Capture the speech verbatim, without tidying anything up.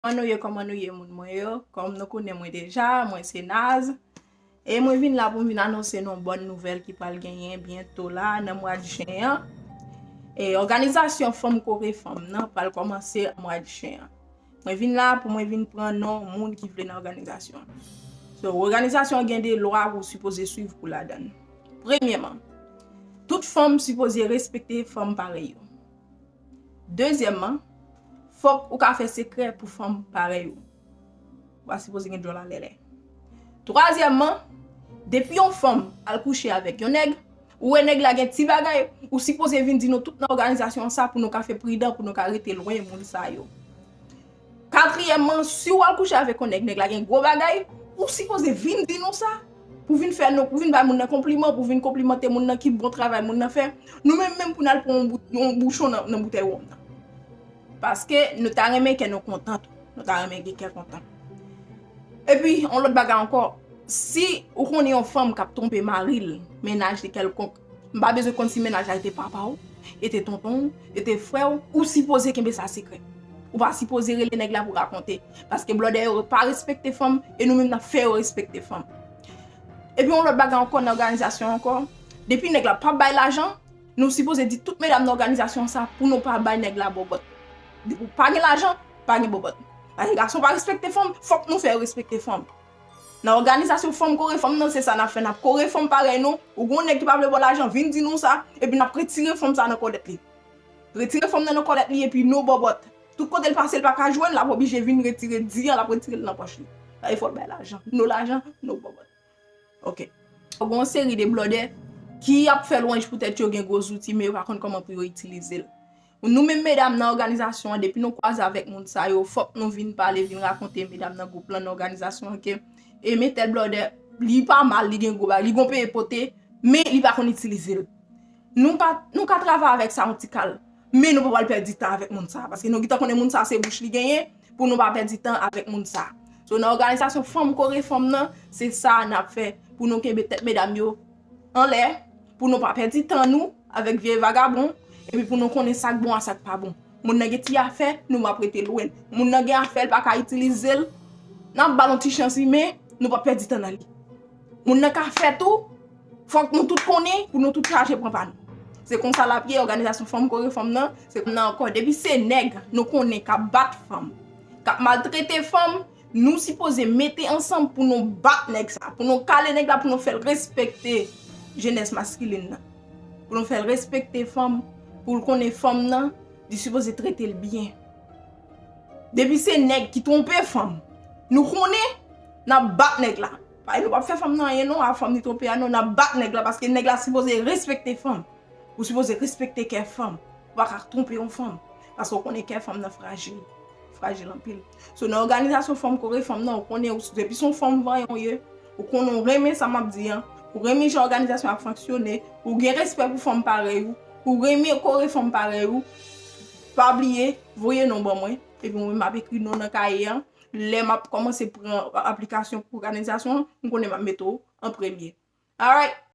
Kòman nou ye, kòman nou ye, moun mwen yo? Kòm nou konnen mwen deja, mwen se Naz. E mwen vin la pou m vin anonse nou yon bòn nouvèl ki pral genyen byento la, nan mwa jen an. E òganizasyon Fanm Kore Fanm nan pral kòmanse an mwa jen an. Mwen vin la pou mwen vin pran non moun ki vle nan òganizasyon an. So, òganizasyon an gen de lwa ou sipoze swiv pou ladan l. Premyèman, tout fanm sipoze respekte fanm parèy yo. Dezyèmman, fòk ou ka fè sekrè pou fanm parèy ou. Ou pa sipoze gen djòl alèlè. Twazyèmman, depi yon fanm al kouche avèk yon nèg, ou wè nèg la gen ti bagay, ou sipoze vin di nou tout nan òganizasyon sa pou nou ka fè pridan, pou nou ka rete lwen moun sa yo. Katriyèmman, si w al kouche avèk yon nèg, nèg la gen gwo bagay, ou sipoze vin di nou sa, pou vin fè nou, pou vin bay moun nan konpliman, pou vin konplimante moun nan ki bon travay moun nan fè. Nou menm menm pou n al pran yon bout-, yon bouchon nan, nan boutèy wonm nan. Paske nou ta renmen kè nou kontan tou. Nou ta renmen gen kè kontan. Epi, yon lòt bagay ankò, si ou konnen yon fanm k ap twonpe mari l, mennaj li kèlkonk, m pa bezwen konn si mennaj la te papa w, e te tonton w, e te frè w, ou sipoze kenbe sa sekrè. Ou pa sipoze rele nèg la pou rakonte. Paske blòdè yo pa respekte fanm, e nou menm n ap fè yo respekte fanm. Epi yon lòt bagay ankò nan òganizasyon ankò, depi nèg la p ap bay lajan, nou sipoze di tout medam nan òganizasyon sa pou nou pa bay nèg la bòbòt. Depi w pa gen lajan, pa gen bòbòt. Paske gason pa respekte fanm, fòk nou fè yo respekte fanm. Nan òganizasyon Fanm Kore Fanm nan, se sa n ap fè, n ap kore fanm parèy nou. Ou gen yon nèg ki pa vle ba w lajan, vin di nou sa, epi n ap retire fanm sa nan kòlèt li. Retire fanm nan nan kòlèt li, epi nou bòbòt. Tout kote l pase, l pa ka jwenn, l ap oblije vin retire di an, l ap retire l nan pòch li. Sa e fò l bay lajan. Nou lajan, nou bòbòt. Ok. Ou gen yon seri de blòdè ki ap fè lwanj pou tèt yo gen gwo zouti, men yo pa konn kòman pou yo itilize l. Nou menm medam nan òganizasyon an, depi nou kwaze avèk moun sa yo, fòk nou vin pale, vin rakonte medam nan gwoup lan, nan òganizasyon an ke, e men tèl blòdè, li pa mal, li gen gwo bagay, li gon peye pote, men li pa konn itilize l. Nou ka, nou ka travay avèk sa yon ti kal, men nou pa pral pèdi tan avèk moun sa, paske nou gentan konnen moun sa se bouch li genyen, pou nou pa pèdi tan avèk moun sa. So, nan òganizasyon Fanm Kore Fanm nan, se sa n ap fè pou nou kenbe tèt medam yo anlè, pou nou pa pèdi tan nou avèk vye vagabon, epi pou nou konnen sa k bon ak sa k pa bon. Moun nan gen ti afè, nou ap rete lwen. Moun nan gen afè, l pa ka itilize l, n ap ba l yon ti chans wi, men nou p ap pèdi tan nan li. Moun nan ka fè tou, fòk nou tout konnen pou nou tout chache pran pa nou. Se konsa l ap ye, òganizasyon Fanm Kore Fanm nan, se konsa ankò. Depi se nèg nou konnen k ap bat fanm, k ap maltrete fanm, nou sipoze mete ansanm pou nou bat nèg sa, pou nou kale nèg la, pou nou fè l respekte jenès maskilin nan. Pou nou fè l respekte fanm, pou l konnen fanm nan, li sipoze trete l byen. Depi se nèg ki twonpe fanm, nou konnen n ap bat nèg la. Paske nou p ap fè fanm nan anyen non, a fanm li twonpe a non, n ap bat nèg la, paske nèg la sipoze respekte fanm. Ou sipoze respekte kè fanm. Ou pa ka twonpe yon fanm. Paske ou konnen kè fanm nan frajil. Frajil anpil. So, nan òganizasyon Fanm Kore Fanm nan, ou konnen ou, depi se yon fanm vanyan ou ye, ou konnen ou renmen sa m ap di an, ou renmen jan òganizasyon ap fonksyone, ou gen respè pou fanm parèy ou, ou renmen kore fanm parèy ou, pa bliye, voye non ban mwen, epi mwen m ap ekri non nan kaye an. Lè m ap kòmanse pran aplikasyon pou òganizasyon an, m konnen m ap mete w an premye. Alright.